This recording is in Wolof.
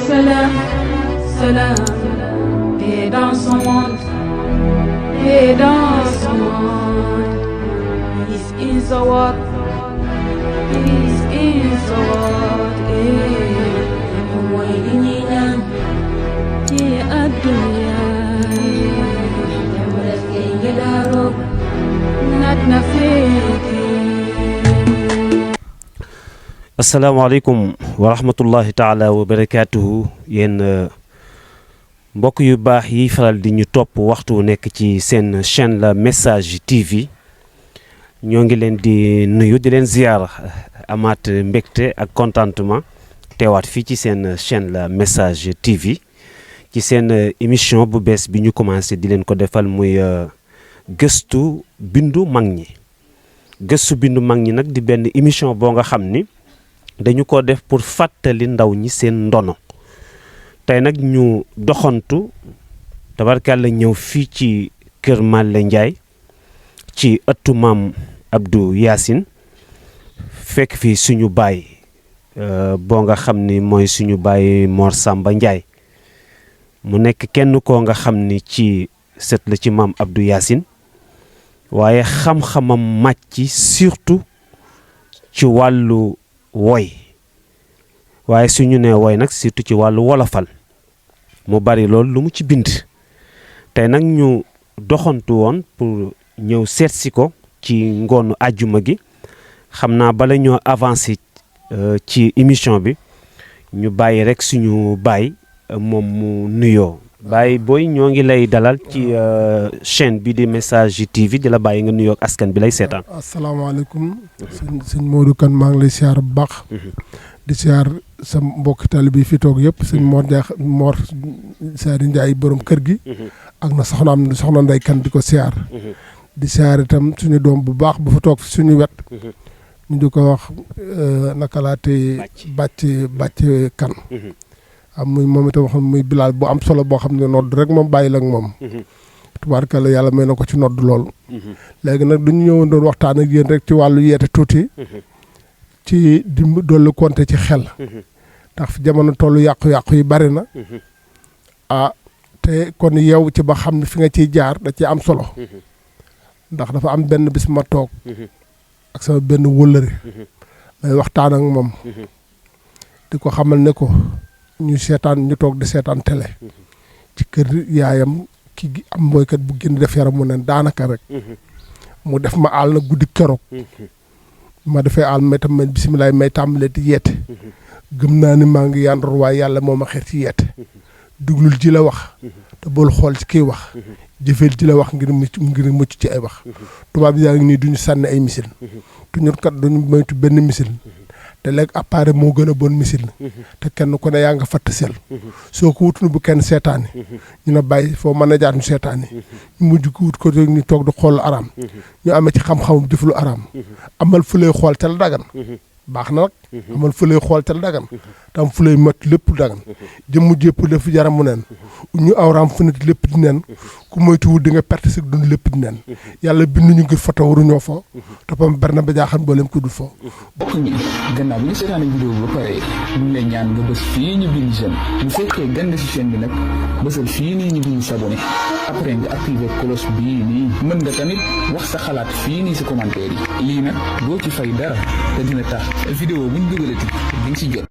salam, salam, et dans son monde, et dans son monde. Peace in the world, peace in the world, ويلينا في الدنيا يا رب نتنفيك. asalaamaaleykum wa rahmatullahi taala wa barakaatuhu yéen mbokk yu baax yi faral di ñu topp waxtu nekk ci seen chaîne la message TV ñoo ngi leen di nuyu di leen ziyaara amaat mbégte ak contentement teewaat fii ci seen chaîne la message TV ci seen émission bu bees bi ñu commencé di leen ko defal muy gëstu bindu mag ñi. gëstu bindu mag ñi nag di benn émission boo nga xam ni dañu ko def pour fàttali ndaw ñi seen ndono tey nag ñu doxantu tabarkàlla ñëw fii ci kër Malle Ndiaye ci ëttu maam Abdou Yacine fekk fii suñu baay boo nga xam ni mooy suñu baay Mor Samba Ndiaye mu nekk kenn koo nga xam ni ci sët la ci maam Abdou Yacine waaye xam-xamam màcc surtout ci wàllu woy waaye suñu nee woy nag surtout ci wàllu wolofal mu bari loolu lu mu ci bind tey nag ñu doxantu woon pour ñëw seetsi ko ci ngoonu àjjuma gi xam naa bala ñoo avancé ci émission bi ñu bàyyi rek suñu baay moom mu nuyoo baay booy ñoo ngi lay dalal ci chaîne bi di message TV di la bàyyi nga nuyoo ak askan bi lay seetaan. asalaamaaleykum. sëñ Modou Kane maa ngi lay siyaar bu baax. di siyaar sa mbokki taalibe bi fi toog yëpp sëñ Mor Saari Ndiaye borom kër gi. ak na soxna Ndey Kane di ko siyaar. di siyaar itam suñu doom bu baax bu fa toog suñu wet. ñu di ko wax naka laa tey bàcc kan. muy moom itam wax muy bilaal bu am solo boo xam ne nodd rek moom bàyyi la ak moom. tubaarkalla yàlla may na ko ci nodd lool. léegi nag duñu ñëwoon doon waxtaan ak yéen rek ci wàllu yeete tuuti. ci dimb dolli konte ci xel. ndax fi jamono tollu yàqu-yàqu yi bari na. te kon yow ci ba xam ne fi nga ciy jaar da ciy am solo. ndax dafa am benn bis ma toog. ak sama benn wëllëre. may waxtaan ak moom. di ko xamal ne ko. ñu toog di seetaan télé ci kër yaayam ki am mooykat bu génn def yaram mu ne daanaka rek mu def ma àll na guddi keroog ma defee àll may tam bisimilah may tàmbalee di yeete gëm naa ni maa ngi yandoor waaye yàlla moo ma xeer ci yeete duglul ji la wax te bul xool ci kiy wax jëfeel ji la wax ngir mucc ci ay wax tubaab yaa ngi nii duñu sànni ay misil tu ñun kat duñu moytu benn misil te léegi appareil moo gën a bon missile te kenn ku ne yaa nga fatt sel soo ko wutunu bu kenn seetaani ñu ne bàyyi foo mën a jaar ñu seetaani ñu mujj ko wut ko ñu toog di xool araam ñu amee ci xam-xamum jëf lu araam amal fu lay xool ca la dagan baax na nag amal fu lay xool ca la dagan tam fu lay mat lépp dagan jëmmu jépp def yaramu neen ñu awraam fu nit lépp di neen ku moytuwul di nga perte si dund lépp di neen yàlla binduñu ngir foto waruñoo fo toppam bari na ba jaaxal mboolem ko dul fo bokk ñi gannaaw bi ñu seetaan vidéo bi ba pare ñu ngi lay ñaan nga bës fii ñu bind j'aime bu fekkee gande si chaîne bi nag bësal fii nii ñu bind s'abonné après nga activé cloche bii nii mën nga tamit wax sa xalaat fii nii si commentaire yi lii nag doo ci fay dara te dina tax vidéo buñ dugalati di nga si jot